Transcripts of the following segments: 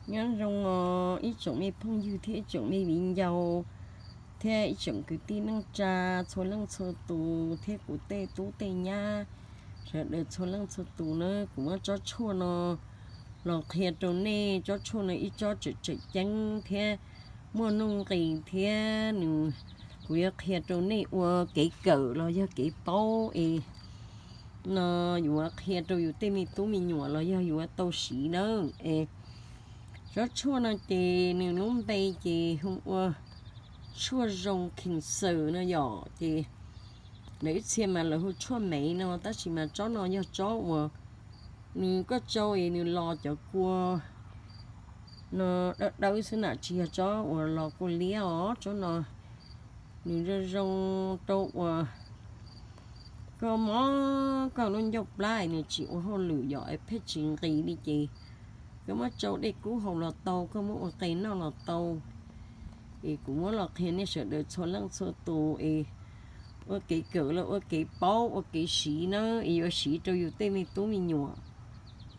Nyob zoo os ib tsoom me phooj ywg thiab ib tsoom me viv ncaus thiab ib tsoom kwv tij neej tsa txhua leej txhua tus thiab kuv tej tub tej nyab sawv daws txhua leej txhua tus na. Kuv muab tsob tshuaj no los qhia rau nej. Tsob tshuaj no ib tsob tseem tseem ceeb thiab muaj nuj nqis thiab nws, kuv yuav qhia rau nej ua kev kawm los yog kev paub es no yuav qhia rau yus tej me tub me nyuam los yog yuav tau siv nawb es. Tsob tshuaj no ces nws lub npe ces hu ua tshuaj zoo khees xaws no yom. Ces lawv ib txhia mas lawv hu tshuaj mev no, tab sis mas tsob no yog tsob uas nws koj tsau es nws los cov kua no dawb dawb xwb na, tsis yog tsob uas los kua liab os. Tsob no nws zoo zoo rau uas koj mob koj lub ncauj plab es nws tsis ua hauj lwm yom, es pheej tsis nqis li ces koj muab tsau dej kub haus los tau, koj muab ua qe noj los tau. Es kuv muab los qhia nej sawv daws txhua leej txhua tus es ua kev kawm los ua kev paub ua kev siv na, es yuav siv rau yus tej me tub me nyuam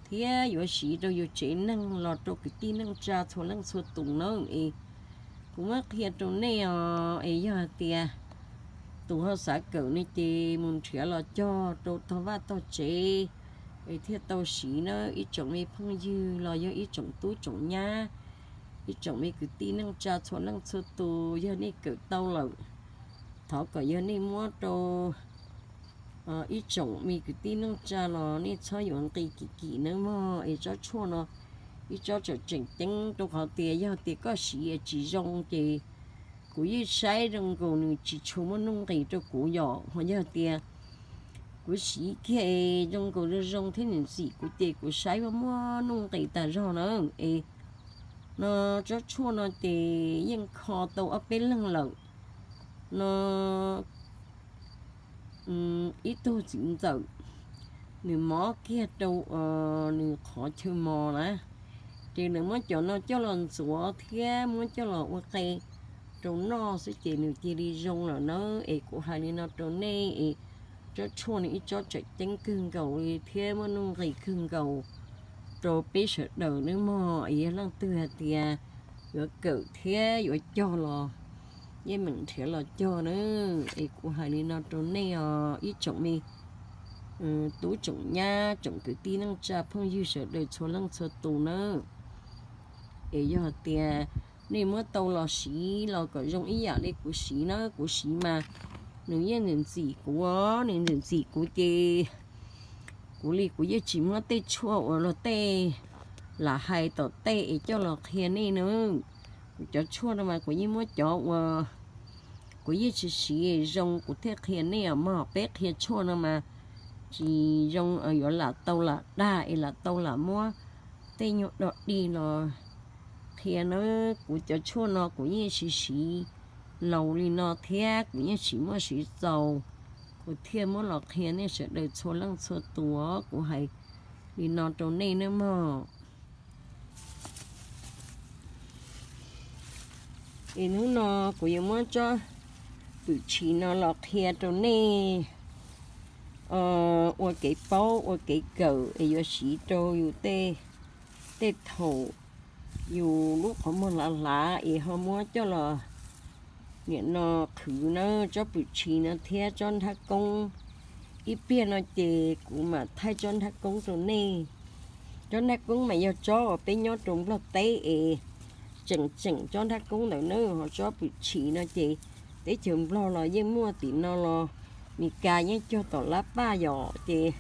thiab yuav siv rau yus tsev neeg los rau kwv tij neej tsa txhua leej txhua tus na. Es kuv muab qhia rau nej os, es yog hais tias tus ho xav kawm ne ces mus nrhiav los cog rau tog vaj tog tsev es thiaj tau siv na. Ib tsoom me phooj ywg los yog ib tsoom tub tsoom nyab, ib tsoom me kwv tij neej tsa txhua leej txhua tus, yog nej kawm tau lawm, thov kom yog nej muab rau ib tsoom me kwv tij neej tsa los nej txhob yuav nqis kim kim nawb mog. Es tsob tshuaj no ib tsob tseem tseem ceeb, rau qhov tias yog tias koj siv es tsis zoo ces kuv yeej saib zoo nkaus nws tsis tshua muaj nuj nqis rau kuv yom. Ho yog tias kuv siv kiag es zoo nkaus zoo zoo thiab nws ntxim kuv ces kuv saib muaj muaj nuj nqis tas zog na. Es no tsob tshuaj no ces yeej kho tau ob peb leeg lawm no. Ib tug txiv ntxawm nws mob kiag rau nws qhov chaw mos na, ces nws muab cov no coj los ntxuav thiab muab coj los ua qe rau noj xwb ces nws cia li zoo lawm na. Es kuv hais li no rau nej es tsob tshuaj no ib tsob tseem ceeb kawg nkaus li thiab muaj nuj nqis kawg nkaus rau peb sawv daws nawb mog. Es yog leej twg hais tias yuav kawm thiab yuav cog los yeej meem nrhiav los cog na. Es kuv hais li no rau nej os ib tsoom me tub tsoom nyab tsoom kwv tij neej tsa phooj ywg sawv daws txhua leej txhua tus na. Es yog tias nej muab tau los siv los kom zoo ib yam li kuv siv na, kuv siv mas nws yeej ntxim ntxim kuv, nws ntxim ntxim kuv ces kuv li kuv yeej tsis muab tej tshuaj uas luag tej lam hais tom tej es coj los qhia nej na. Kuv cov tshuaj no mas kuv yeej muab cov uas kuv yeej siv siv zoo kuv thiaj qhia nej os mog. Peb qhia tshuaj no mas tsis zoo yuav lam tau lam dag es lam tau lam muab tej nyuag dog dig los qhia na. Kuv cov tshuaj no kuv yeej siv siv laus li no thiab kuv yeej tsis muaj siv txaus, kuv thiaj muab los qhia nej sawv daws txhua leej txhua tus. Kuv hais li no rau nej nawb mog. Es hnub no kuv yuav muab tsob pwm tshis no los qhia rau nej ua kev paub ua kev kawm es yuav siv rau yus tej, tej thaum yus lub qhov muag hlav hlav es ho muab coj los nim no qhwv na. Tsob pwm tshis no thiab tsob nrhab koob, ib pliag no ces kuv mam thaij tsob nrhab koob rau nej. Tsob nrhab koob mas yog tsob uas peb nyob rau Nplog teb es tseem tseem tsob nrhab koob ntawd na. Ho tsob pwm tshis no ces teb chaws Nplog los yeej muaj, tim no los Mes Kas yeej cog tom lab paj yom. Ces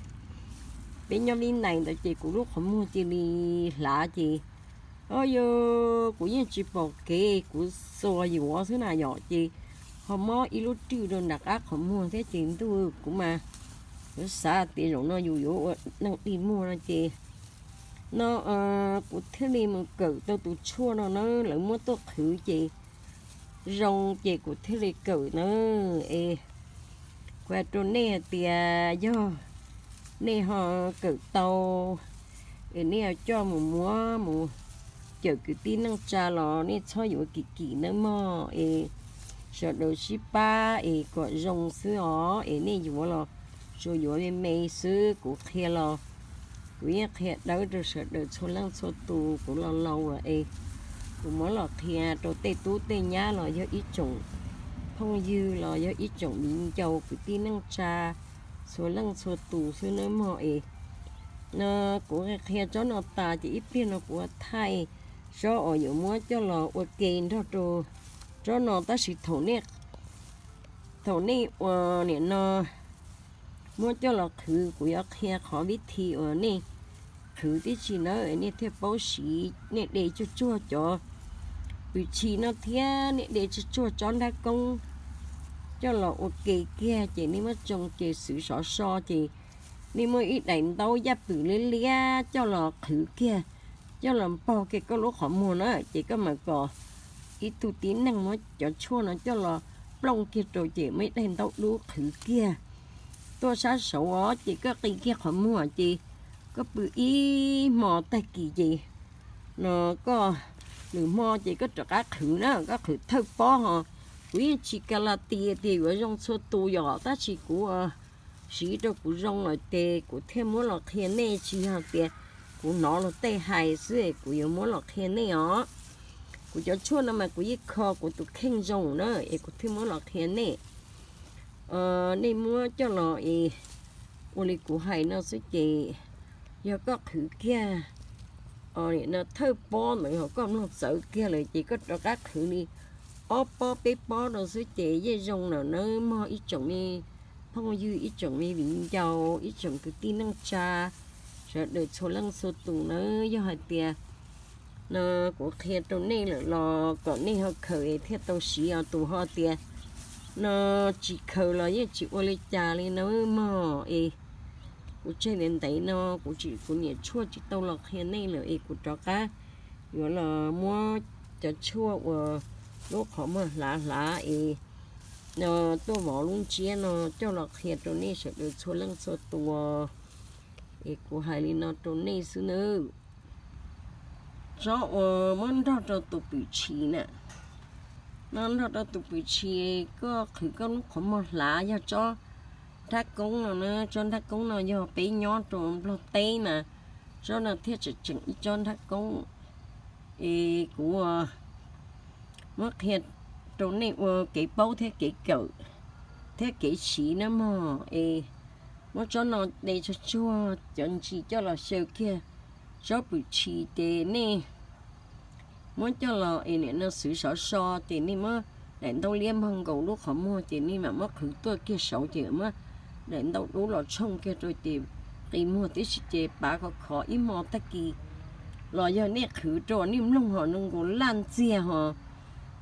peb nyob Vib Nais ntawd ces kuv lub qhov muag cia li hlav ces, o yog kuv yeej tsis pom kev, kuv xuas yuav xwb na yom. Ces ho mob ib lub rwj rau nram qab qhov muag thiab ces ntuj, kuv mas yuav xav tias zaum no yus yuav ua neej dig muag no ces no kuv thiaj li mus kawm tau tus tshuaj no na. Lawv muab tuaj qhwv ces zoo ces kuv thiaj li kawm na. Es kuv hais rau nej hais tias yog nej ho kawm tau es nej ho coj mus muab mus cawm kwv tij neej tsa los nej txhob yuav kim kim nawb mog. Es sawv daws sib pab es kom zoo xwb os. Es nej yuav los tsuas yuav me me xwb, kuv qhia los Kuv yeej qhia dawb rau sawv daws txhua leej txhua tus, kuv los laus lawm es kuv muab los qhia rau tej tub tej nyab los yog ib tsoom phooj ywg los yog ib tsoom viv ncaus kwv tij neej tsa txhua leej txhua tus xwb nawb mog es. No kuv qhia tsob no tas ces ib pliag no kuv thaij tsob uas yuav muab coj los ua ke nrog rau tsob no tab sis thaum nej, thaum nej ua nim no muab coj los qhwv kuv yuav qhia qhov vib thi uas nej qhwv tib si na nej thiaj paub siv, nej de tsuag tsuag cov pwm tshis no thiab nej de tsuag tsuag tsob nrab koob coj los ua ke kiag ces nej muab tsoo ces xwv sov so ces nej muab ib daim ntaub yaj pwm liab liab coj los qhwv kiag, coj los npog kiag koj lub qhov muag na ces koj mam kom ib tug tib neeg muab cov tshuaj no coj los plooj kiag rau ces muaj ib daim ntaub dub qhwv kiag tuaj sab saud os ces koj qi kiag qhov muag ces koj pw ib hmo tag kis ces no koj, lwm hmo ces koj rov qab qhwv na, koj qhwv thawj pob ho. Kuv yeej tsis ka la tias tias yuav zoo txhua tus yom, tab sis kuv siv rau kuv zoo lawm ces kuv thiaj muab los qhia nej, tsis yog tias kuv hnov luag tej hais xwb es kuv yuav muab los qhia nej os. Kuv cov tshuaj no mas kuv yeej kho kuv tus kheej zoo na es kuv thiaj muab los qhia nej. Nej muab coj los es ua li kuv hais no xwb ces yog koj qhwv kiag no thawj pob ntawd ho koj mloog txawv kiag lawm ces koj rov qab qhwv li ob pob peb pob rau xwb ces yeej zoo lawm nawb mog ib tsoom me phooj ywg, ib tsoom me viv ncaus, ib tsoom kwv tij neej tsa, sawv daws txhua leej txhua tus nawb. Yog hais tias no kuv qhia rau nej lawm los kom nej ho khaws es thiaj tau siv os. Tus ho tias no tsis khaws los yeej tsis ua li cas li nawb mog es. Kuv tseg ntev ntev no kuv tsis, kuv niam tshuaj tsis tau los qhia nej lawm es kuv rov qab yuav los muab cov tshuaj uas lub qhov muag hlav hlav es no tuaj vov lub ntsiab no coj los qhia rau nej sawv daws txhua leej txhua tus. Es kuv hais li no rau nej xwb nawb. Tsob uas muab nrog rau tus pwm tshis na, no nrog rau tus pwm tshis koj qhwv koj lub qhov muag hlav yog tsob nrab koob no na. Tsob nrab koob no yog peb nyob rau Nplog teb mas tsob no thiaj tseem tseem ib tsob nrab koob. Es kuv muab qhia rau nej ua kev paub thiab kev kawm thiab kev siv nawb mog. Es muab tsob no de tsuag tsuag cov ntsis coj los xyaw kiag tsob pwm tshis ces nej muab coj los es nim no xwv sov so ces nej muab daim ntaub liab npog nkaus lub qhov muag ces nej mam muab qhwv tuaj kiag saud ces muab daim ntaub dub los tshooj kiag rau ces qi muag tib si ces pav khov khov ib hmo tag kis los yog nej qhwv rau nej mloog ho zoo nkaus laj ntxiag ho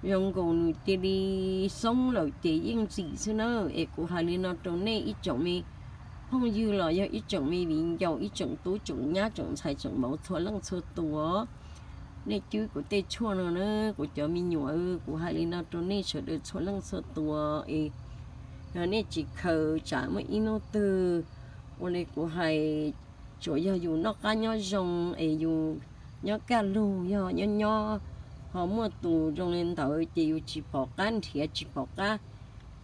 zoo nkaus nws cia li xoob lawm ces yeej ntxim xwb na. Es kuv hais li no rau nej ib tsoom me phooj ywg los yog ib tsoom me viv ncaus, ib tsoom tub tsoom nyab tsoom ntxhais tsoom mauv txhua leej txhua tus os. Nej cwb kuv tej tshuaj no na kuv cov me nyuam, kuv hais li no rau nej sawv daws txhua leej txhua tus es yog nej tsis khaws tsam muaj ib hnub twg ua li kuv hais, tsuas yog yus noj qab nyob zoo es yus nyob kaj lug yog nyob nyob ho muaj tus zoo li ntawd ces yus tsis pom qab nrhiav tsis pom qab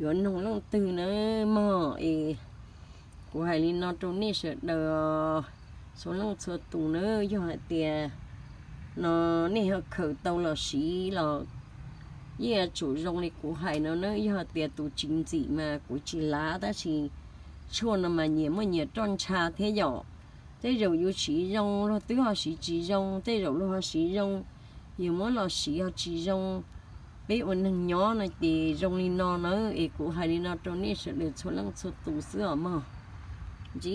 yuav noog leej twg na mog. Es kuv hais li no rau nej sawv daws txhua leej txhua tus na, yog hais tias no nej ho khaws tau los siv los yeej yuav tsum zoo li kuv hais no na. Yog hais tias tus tsis ntxim mas kuv tsis lav, tab sis tshuaj no mas nyias muaj nyias roj ntsha thiab yom. Tej zaum yus siv zoo luag twb ho siv tsis zoo, tej zaum luag ho siv zoo yus muab los siv ho tsis zoo. Peb ua neeg nyob no ces zoo li no na, es kuv hais li no rau nej sawv daws txhua leej txhua tus xwb os mog. Ntsib